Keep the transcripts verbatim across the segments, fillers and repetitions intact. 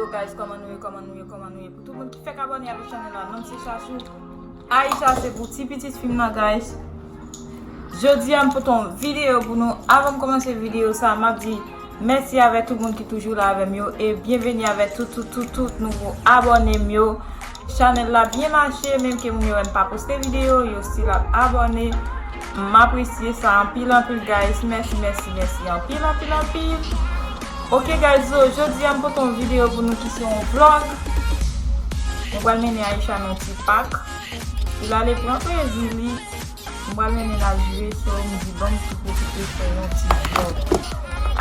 Guys, kòman nou ye, kòman nou ye, kòman nou ye? Pou tout moun ki fèk abòne avèk chanèl la, non m se Chachou. Aisha se pou ti pitit fi m nan, guys. Jodi a, m pote yon videyo pou nou. Avan m kòmanse videyo sa, m ap di mèsi avèk tout moun ki toujou la avè m yo. E byenveni avèk tout, tout, tout, tout nouvo abòne m yo. Chanèl la byen mache, menm ke moun yo wè m pa poste videyo, yo still ap abòne. M apresye sa anpil, anpil, guys. Mèsi, mèsi, mèsi anpil, anpil, anpil. Ok, guys, so, jodi a m pote yon videyo pou nou ki se yon vlog. Mwen pral mennen Aisha nan yon ti pak. Pou l ale pran plezi li. M pral mennen l al jwe, so m di, "Ban m tou pwofite fè yon ti vlog."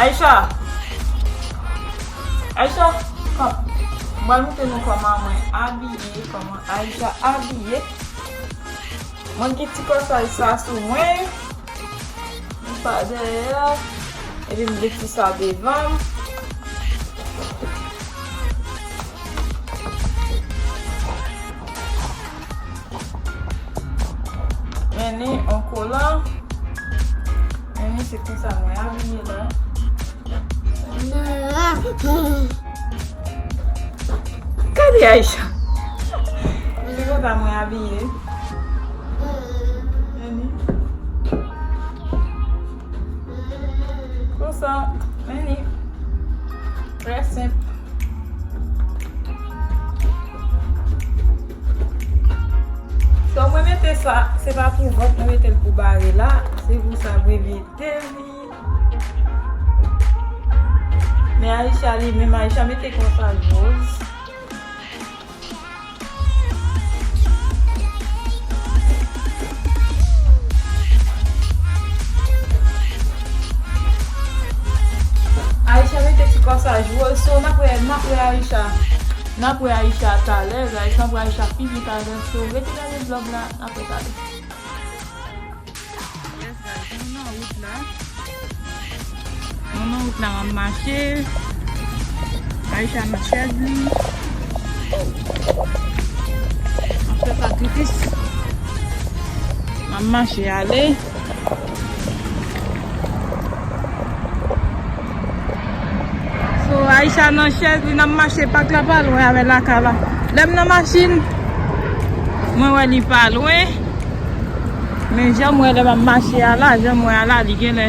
Aisha! Aisha! Kòm, m pral montre nou kòman mwen abiye, kòman Aisha abiye. Mwen gen ti kòsaj sa sou mwen. Li pa dèyè. Epi m gen ti sa devan m. Men ni yon kolan. Men ni se konsa mwen abiye la. Gade Aisha. Se konsa mwen abiye. Men ni. Konsa, men ni. Trè senp. So, mwen mete sa, se pa pou vant, mwen mete l pou bare la. Se pou sa mwen mete li. Men Aisha li menm, Aisha mete konsa jwòz. Aisha mete ti kòsaj wòz, so n ap wè, n ap wè Aisha. N ap wè Aisha talè, guys, n ap wè Aisha pi byen talè, so rete gade vlog la, n ap wè talè. Yes, guys, nou nan wout la. Nou nan wout la, m ap mache. Aisha nan chèz li. M ap fè sakrifis. M ap mache ale. So, Aisha nan chèz li, n ap mache, pak la pa lwen avè lakay la. Lè m nan machin, mwen wè li pa lwen. Men jan m wè lè m ap mache a la, jan m wè a la, li genlè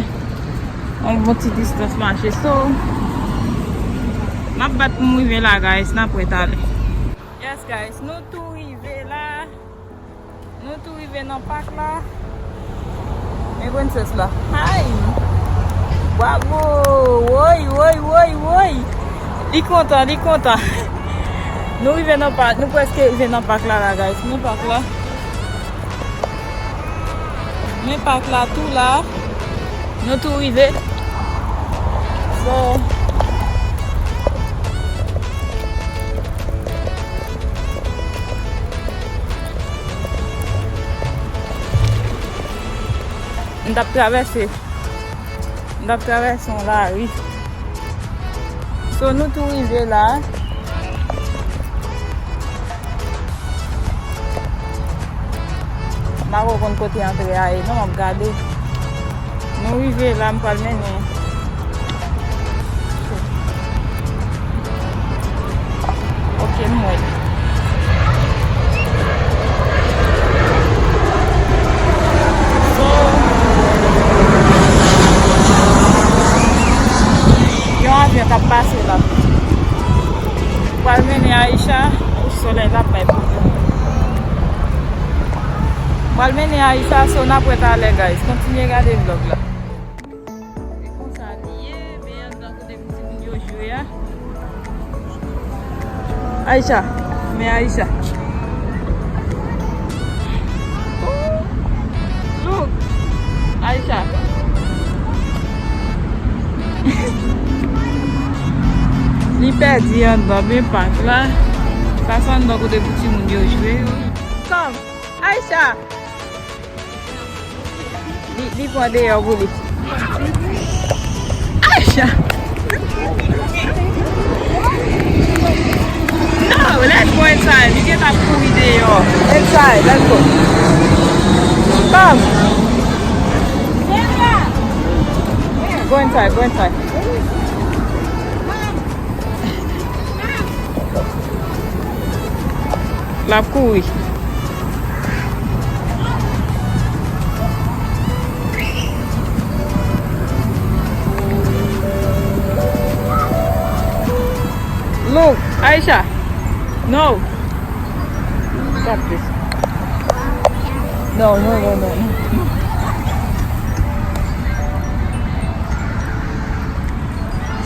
yon bon ti distans mache. So, m ap bat pou m rive la, guys, n ap wè talè. Yes, guys, nou tou rive la. Nou tou rive nan pak la. Men prensès la. Ay! Bravo! Woy, woy, woy, woy! Li kontan, li kontan. Nou rive nan pak, nou prèske rive nan pak la, la, guys. Men pak la. Men pak la tou la. Nou tou rive. So, m t ap travèse. M t ap travèse yon lari. So, nou tou rive la. M pa ko konn kote antre a ye non, m ap gade. Nou rive la, m pral mennen. Ok, m wè. So, yon avyon k ap pase la. Pral mennen Aisha. Ou, solèy la ap bay pwoblèm. Pral mennen Aisha, so n ap wè talè, guys. Kontinye gade vlog la. Se konsa li ye, men anndan kote pou timoun yo jwe a. Aisha, men Aisha. Look, Aisha. Li pèdi anndan, men pak la. Sa se anndan kote pou timoun yo jwe. Come, Aisha. Li, li pran deyò pou li. Aisha! No, let's go inside. Li gentan ap kouri deyò. Inside, let's go. Come. Go inside, go inside. L ap kouri. Look, Aisha. No. Stop this. No, no, no, no, no.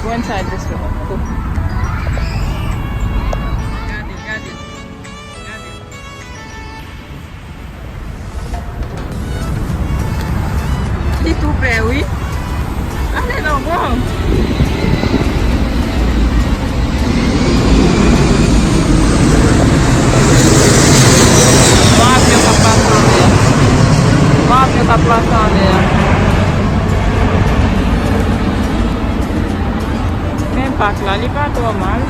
Go inside this door. Go. Gade, gade. Li tou pè, wi. Ale non, go. Gon avyon k ap pase anlè a. Gon avyon k ap pase anlè a. Men pak la, li pa twò mal.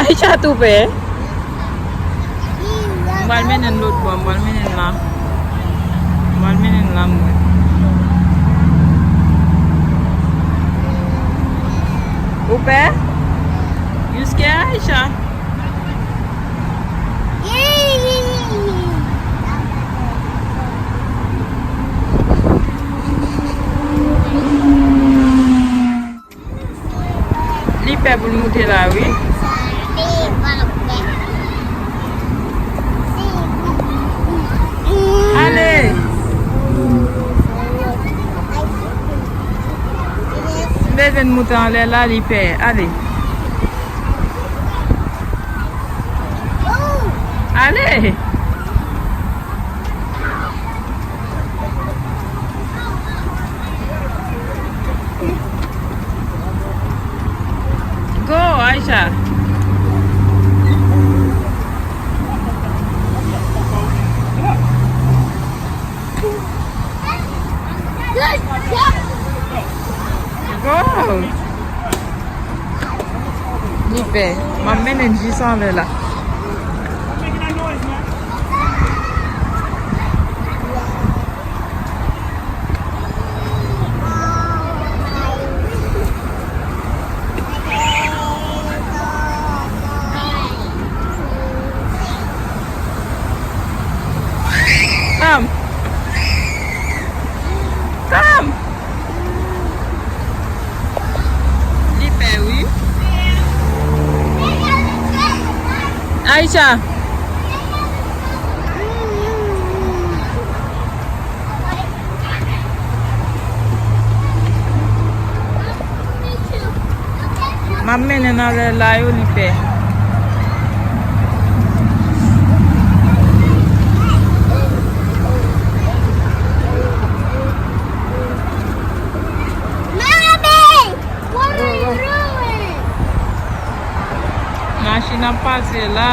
Aisha tou pè. M pral mennen l lòt bò, m pral mennen l la. M pral mennen l la, mwen. Ou pè? You scared, Aisha? Li pè pou l moute la, wi. Ale! Leve n moute anlè la, li pè. Ale. Ale! Go, Aisha. Go. Li pè. M ap mennen l jis anlè la. Come. Come. Li pè, wi. Aisha. M ap mennen nan lè la yo, li pè. Mami! What are you doing? Machin ap pase la.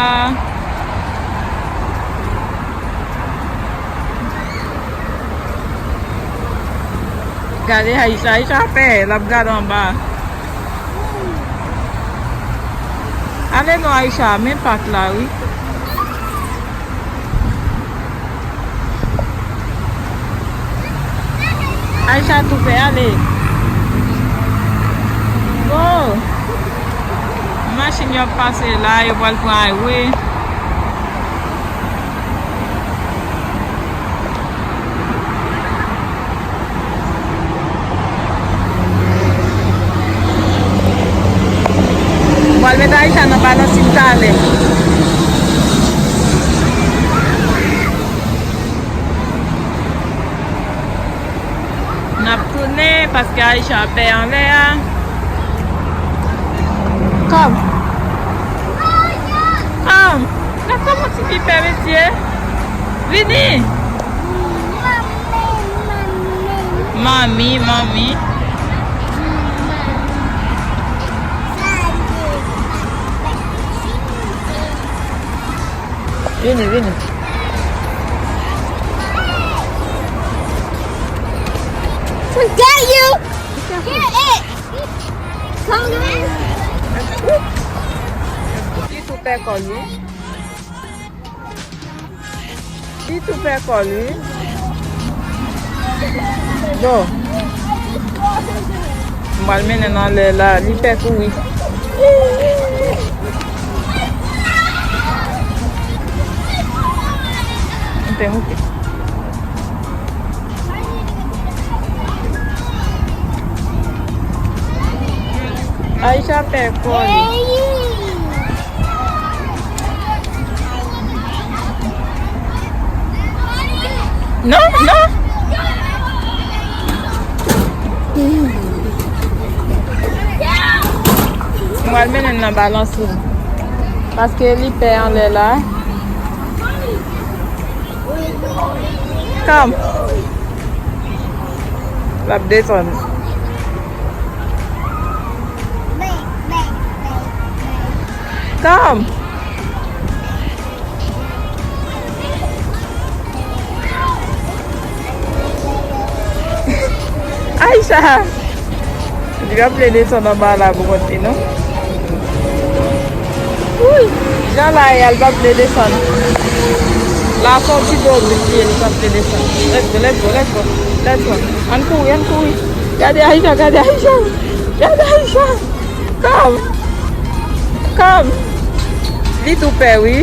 Gade Aisha, Aisha pè, l ap gade anba. Ale non Aisha, men pak la wi. Aisha tou pè, ale. Go! Machin yo ap pase la, yo pral pran highway. Mwen al met Aisha nan balansin talè. N ap tounen paske Aisha pè anlè a. Come. Come. Gad kòman tifi pè mesye. Vini. Manmi, manmi. Vini, vini. Forget you. Get it. Come on. Li tou pè kò l wi. Li tou pè kò l, wi. Bon. M pral mennen l anlè la. Li pè kouri. M te moute. Aisha pè kò l. Non, non. M pral mennen l nan balanse. Paske li pè anlè la. Come. L ap desann. Come. Aisha! Li p ap vle desann anba la pou kont li, non? Wouy! Jan la ye a, li p ap vle desann. La fè yon ti do brit li ye, li p ap vle desann. Let's go, let's go, let's go, let's go. Ann kouri, ann kouri. Gade Aisha, gade Aisha. Gade Aisha. Come. Come. Li tou pè, wi.